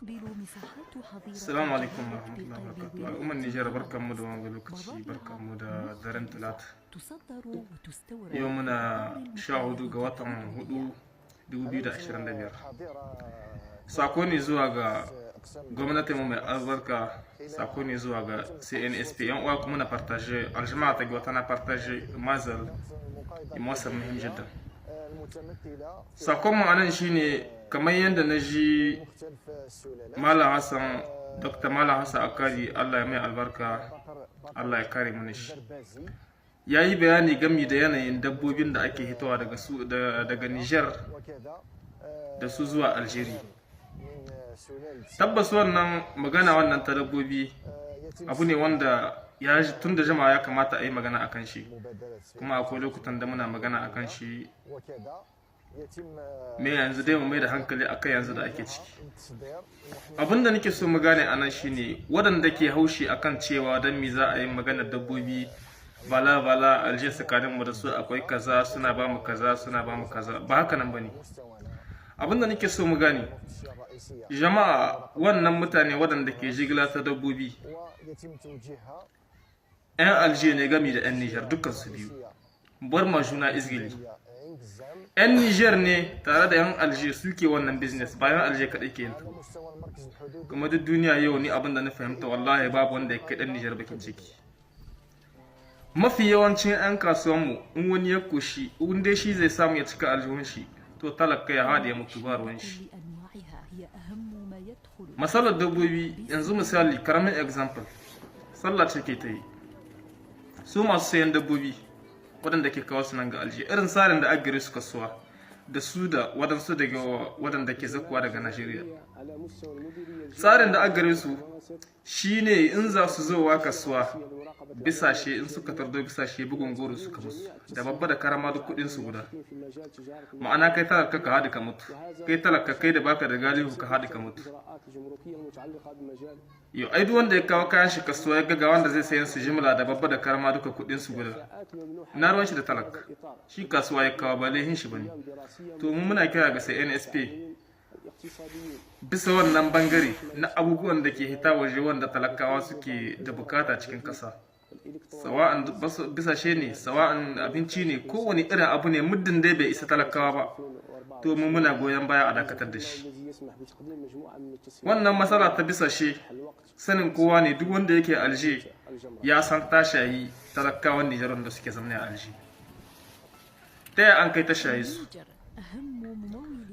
Assalamu alaikum warahmatullahi wabarakatuh. Al'ummar Nijar, barkanmu da wanga lokaci, barkanmu da daren Talata. Yau muna 14 ga watan 4, 2025. Sako ne zuwa ga gwamnatin mai albarka, sako ne zuwa ga CNSP. Yan uwa, kuma na partage, الجماعة ta na partage مازال موسم مهم جدا. Sakon mu anan shine, kamar yadda na ji Malam Hassan, Dr. Malam Hassan Akari, Allah ya mai albarka, Allah ya kare mu shi. Ya yi bayani gami da yanayin dabbobin da ake hitowa daga su daga Niger da su zuwa Algeria. Tabbas wannan magana, wannan ta dabbobi, abu ne wanda ya tun da jama'a ya kamata a yi magana akan shi, kuma akwai lokutan da muna magana akan shi. Me yanzu dai mu mai da hankali akan yanzu da ake ciki. Abin da nake so mu gane anan shine, waɗanda ke haushi akan cewa don me za a yi maganar dabbobi, bala bala, Alje tsakanin mu da su akwai kaza, suna ba mu kaza, suna ba mu kaza, ba haka nan bane. Abin da nake so mu gane, jama'a, wannan mutane waɗanda ke jigila ta dabbobi, 'yan Alje ne gami da 'yan Nijar, dukkan su biyu. Bar ma juna izgili. 'Yan Nijar ne tare da 'yan Alje suke wannan business, bayan Alje kaɗai ke yin ta. Kuma duk duniya yau, ni abin da na fahimta, wallahi babu wanda ya kai ɗan Nijar bakin ciki. Mafi yawancin 'yan kasuwanmu, in wani ya koshi, in dai shi zai samu ya cika aljihun shi, to talaka ya haɗe ya mutu, ba ruwan shi. Masalar dabbobi yanzu, misali, karamin example, sallah ce ke ta yi. Su masu sayan dabbobi waɗanda ke kawo su nan ga Alje, irin tsarin da agare su kasuwa da su da waɗansu daga waɗanda ke zakuwa daga Najeriya, tsarin da agare su shine in za su zowa kasuwa, bisashe in suka tardo bisashe, bugun goro suka musu, da babba da karama duk kuɗin su guda. Ma'ana, kai talaka ka haɗu ka mutu, kai talaka, kai da baka da galihu, ka haɗu ka mutu. Yau ai duk wanda ya kawo kayan shi kasuwa, ya ga wanda zai sayan su jimla, da babba da karama duka kuɗin su guda, na ruwan shi da talaka? Shi kasuwa ya kawo, ba laihin shi bane. To mu muna kira ga CNSP bisa wannan bangare na abubuwan da ke hita waje wanda talakawa suke da bukata cikin kasa, sawa'an bisashe ne, sawa'an abinci ne, kowane irin abu ne, muddin dai bai isa talakawa ba, to mu muna goyon baya a dakatar da shi. Wannan matsala ta bisashe, sanin kowa ne, duk wanda yake Alje ya san ta shayi talakawan Nijar da suke zama a Alje. Ta yaya an kai ta shayi su?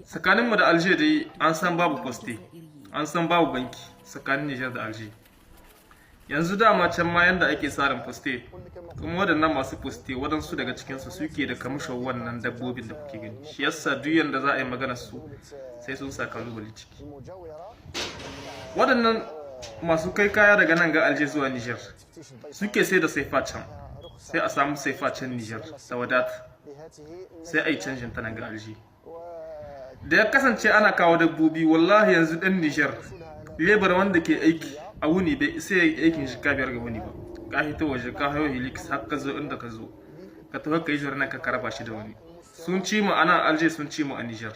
Tsakaninmu da Alje dai an san babu poste, an san babu banki tsakanin Nijar da Alje. Yanzu dama can ma yanda ake tsarin poste, kuma waɗannan masu poste, waɗansu daga cikinsu suke da kamushin wannan dabbobin da kuke gani. Shi yasa duk yanda za a yi magana su sai sun sa kalubale ciki. Waɗannan masu kai kaya daga nan ga Alje zuwa Nijar suke sai da saifa can, sai a samu saifa can Nijar da wadata, sai a yi canjin ta nan ga Alje. Da ya kasance ana kawo dabbobi, wallahi yanzu ɗan Nijar lebar wanda ke aiki a wuni bai sai ya aikin 5,000 ga wuni ba. Ka hito waje, ka hayo Hilux har ka zo inda ka zo, ka tafi ka yi journée, ka karaba shi da wani. Sun ci mu a nan Alje, sun ci mu a Nijar.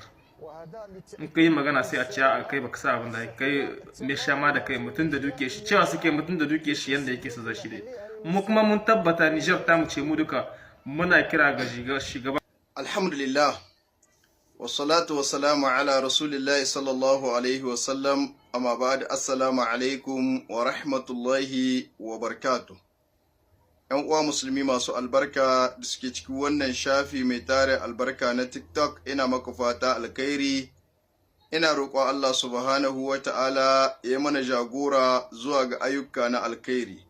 In ka yi magana sai a ce a kai baka sa abin da kai me shama da kai mutum da duke shi, cewa suke mutum da duke shi yanda yake so za shi dai. Mu kuma mun tabbata Nijar ta mu ce mu duka. Muna kira ga shugaba. Alhamdulillah, wassalatu wassalamu ala rasulillahi sallallahu alaihi wasallam, amma ba'd, assalamu alaikum wa rahmatullahi wa barakatuh. ‘Yan uwa musulmi masu albarka da suke cikin wannan shafi mai tare albarka na TikTok, ina maku fata alkhairi, ina roƙon Allah subhanahu wa ta'ala ya mana jagora zuwa ga ayyuka na alkhairi.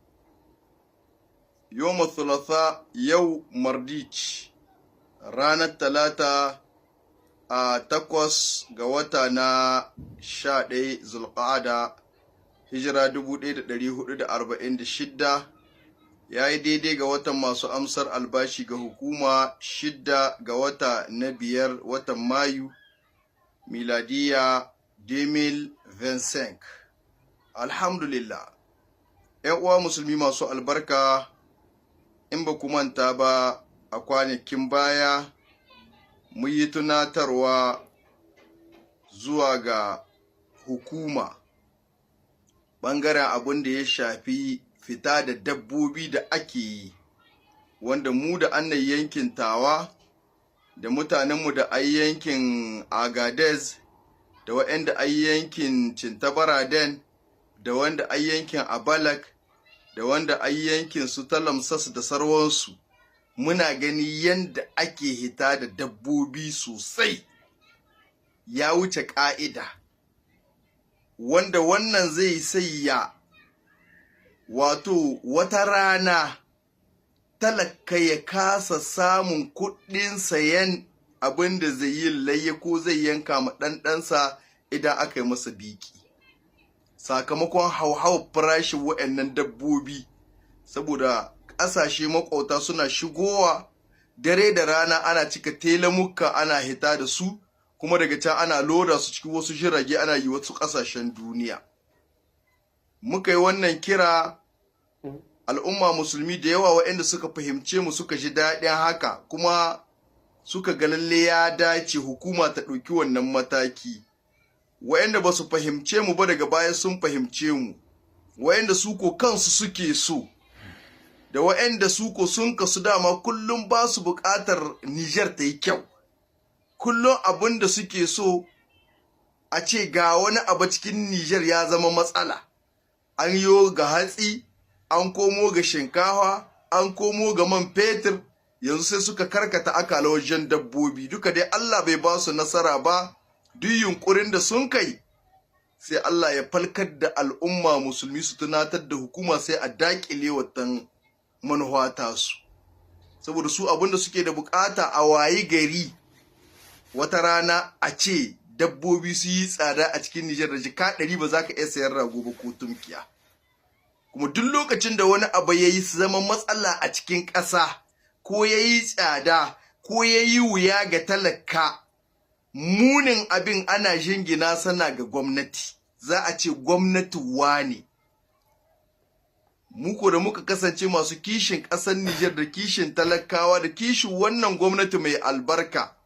Yawm Thulatha, yau mardi, ranar Talata, a 8 ga wata na 11, Zulqa'ada, hijira 1446, ya yi daidai ga watan masu amsar albashi ga hukuma, 6 ga wata na biyar, watan Mayu, miladiya 2025. Alhamdulillah, ‘yan uwa musulmi masu albarka, in ba ku manta ba, a kwanakin baya mun yi tunatarwa zuwa ga hukuma. Ɓangaren abin da ya shafi fita da dabbobi da ake yi, wanda mu da annan yankin Tawa da mutanenmu da ai yankin Agadez da waɗanda ai yankin Cintabaraden da wanda ai yankin Abalak da wanda ai yankin su Talamsas da sarwansu, muna gani yanda ake hita da dabbobi sosai ya wuce ƙa'ida, wanda wannan zai sayya wato wata rana talaka ya kasa samun kuɗin sayan abin da zai yi layya ko zai yanka ma ɗanɗansa idan aka yi masa biki, sakamakon hauhawar farashin waɗannan dabbobi, saboda ƙasashe maƙwabta suna shigowa dare da rana, ana cika telamukka ana hita da su, kuma daga can ana loda su cikin wasu jirage ana yi wasu ƙasashen duniya. Muka yi wannan kira, al'umma musulmi da yawa waɗanda suka fahimce mu suka ji daɗin haka, kuma suka ga lalle ya dace hukuma ta ɗauki wannan mataki. Waɗanda ba su fahimce mu ba, daga baya sun fahimce mu. Waɗanda su ko kansu suke so, da waɗanda su ko sun kasu dama kullum ba su buƙatar Nijar ta yi kyau, kullum abin da suke so a ce ga wani abu cikin Nijar ya zama matsala. An yo ga hatsi, an komo ga shinkafa, an komo ga man fetur, yanzu sai suka karkata akala wajen dabbobi. Duka dai Allah bai ba su nasara ba. Duk yunkurin da sun kai, sai Allah ya falkar da al'umma musulmi su tunatar da hukuma, sai a dakile watan manuwa su, saboda su abinda suke da bukata a wayi gari wata rana a ce dabbobi su yi tsada a cikin Nijar, da jika 100 ba za ka iya sayan rago ba ko tumkiya. Kuma duk lokacin da wani abu ya yi zama matsala a cikin ƙasa, ko ya yi tsada, ko ya yi wuya ga talaka, munin abin ana jingina sana ga gwamnati, za a ce gwamnati wane. Muko da muka kasance masu kishin ƙasar Nijar da kishin talakawa da kishin wannan gwamnati mai albarka,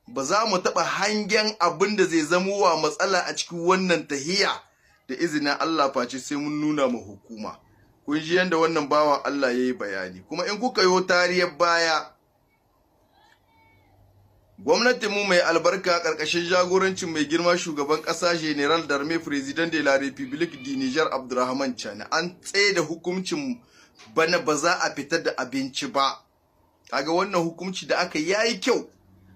ba za mu taɓa hangen abin da zai zamo wa matsala a cikin wannan tahiya da izinin Allah face sai mun nuna ma hukuma. Kun ji yadda wannan bawan Allah ya yi bayani. Kuma in kuka yi tariyar baya, gwamnatin mu mai albarka ƙarƙashin jagorancin mai girma shugaban ƙasa, Général d'Armée, Président de la République du Niger, Abdurrahman Chani, an tsaye da hukuncin bana ba za a fitar da abinci ba. Kaga wannan hukunci da aka yayi kyau.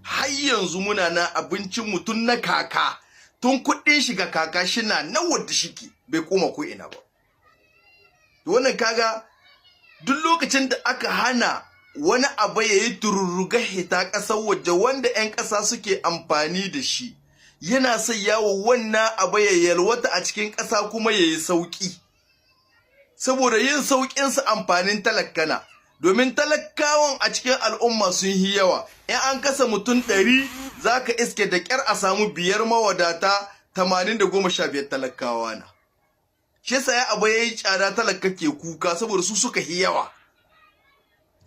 Har yanzu muna na abincin mu tun na kaka, tun kuɗin shiga kaka shina na wadda shike, bai koma ko ina ba. Wannan kaga duk lokacin da aka hana wani abu ya yi tururruga hita ƙasar waje wanda 'yan ƙasa suke amfani da shi, yana sai yawo wannan abu ya yalwata a cikin ƙasa kuma ya yi sauƙi, saboda yin sauƙinsa amfanin talakana, domin talakawan a cikin al'umma sun yi yawa. In an kasa mutum 100, za ka iske da ƙyar a samu 5 mawadata, 80 da 15 talakawa na. Shi yasa ya abu ya yi tsada talaka ke kuka, saboda su suka yi yawa.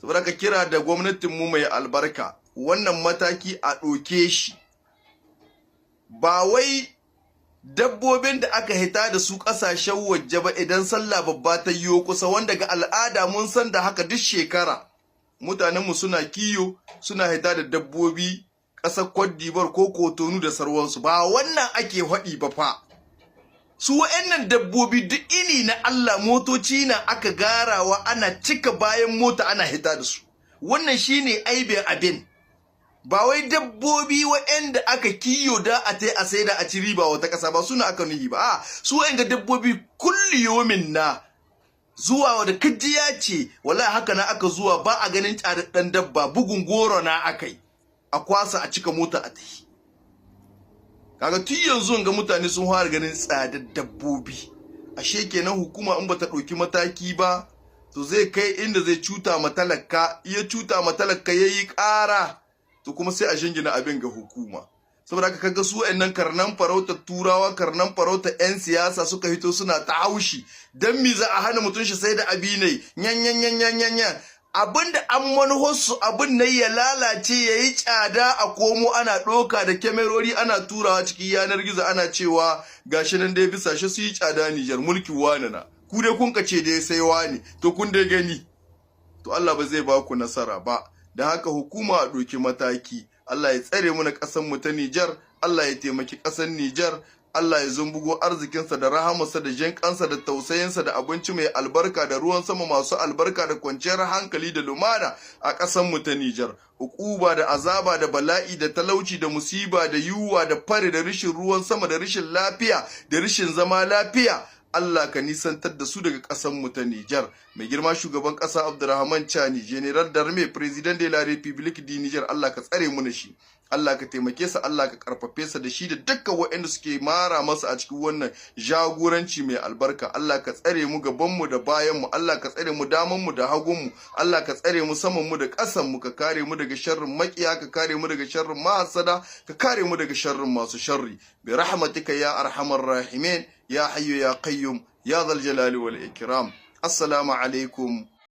Saboda ka kira da gwamnatinmu mai albarka, wannan mataki a ɗauke shi. Ba wai dabbobin da aka hita da su ƙasashen waje ba idan sallah babba ta yiwo kusa, wanda ga al'ada mun san da haka, duk shekara mutanenmu suna kiyo, suna hita da dabbobi ƙasar Cote d'Ivoire ko Kotonu da sarwansu, ba wannan ake haɗi ba fa. Su wa'annan dabbobi duk ini na Allah motoci na aka garawa, ana cika bayan mota ana hita da su. Wannan shine aibin abin. Ba wai dabbobi waɗanda aka kiyo da a tai a saida a ci riba wata ƙasa ba suna aka nuhi ba. A su waɗanda dabbobi kulli yomin na zuwa da kajiya ce, wallahi haka na aka zuwa, ba a ganin tsadaddan dabba, bugun goro na akai a kwasa a cika mota a tahi. Kaga tun yanzu ga mutane sun fara ganin tsadar dabbobi. Ashe kenan hukuma in bata ɗauki mataki ba, to zai kai inda zai cuta ma talaka. Iya cuta ma talaka yayi ƙara, to kuma sai a shingina abin ga hukuma. Saboda haka kaga su wayannan karnan farautar turawa, karnan farautar yan siyasa suka hito suna ta haushi, dan mi za a hana mutum shi sai da abi ne? Nyan nyan nyan nyan nyan. Abinda an manufarsu, abin nan ya lalace, ya yi tsada, a komo ana ɗoka da kyamarori ana turawa cikin yanar gizo, ana cewa gashi nan dai bisa shi su yi tsada Nijar, mulki wani na ku dai kun ce dai sai wani. To, kun dai gani. To, Allah ba zai ba ku nasara ba. Da haka hukuma a ɗauki mataki. Allah ya tsare mu na ƙasar mu ta Nijar. Allah ya taimaki ƙasar Nijar. Allah ya zumbugo arzikinsa da rahamarsa da jinƙansa da tausayinsa da abinci mai albarka da ruwan sama masu albarka da kwanciyar hankali da lumana a ƙasar mu ta Nijar. Hukuba da azaba da bala'i da talauci da musiba da yunwa da fari da rishin ruwan sama da rishin lafiya da rishin zama lafiya, Allah ka nisantar da su daga ƙasar mu ta Nijar. Mai girma shugaban ƙasa Abdurrahman Chani, Général d'armée, Président de la République du Niger, Allah ka tsare mu shi. Allah ka taimake sa, Allah ka karfafe sa da shi da dukkan waɗanda suke mara masa a cikin wannan jagoranci mai albarka. Allah ka tsare mu gaban mu da bayan mu, Allah ka tsare mu daman mu da hagun mu, Allah ka tsare mu saman mu da ƙasan mu, ka kare mu daga sharrin makiya, ka kare mu daga sharrin mahassada, ka kare mu daga sharrin masu sharri. Bi rahmatika ya arhamar rahimin, ya hayyu ya qayyum, ya dhal jalali wal ikram. Assalamu alaikum.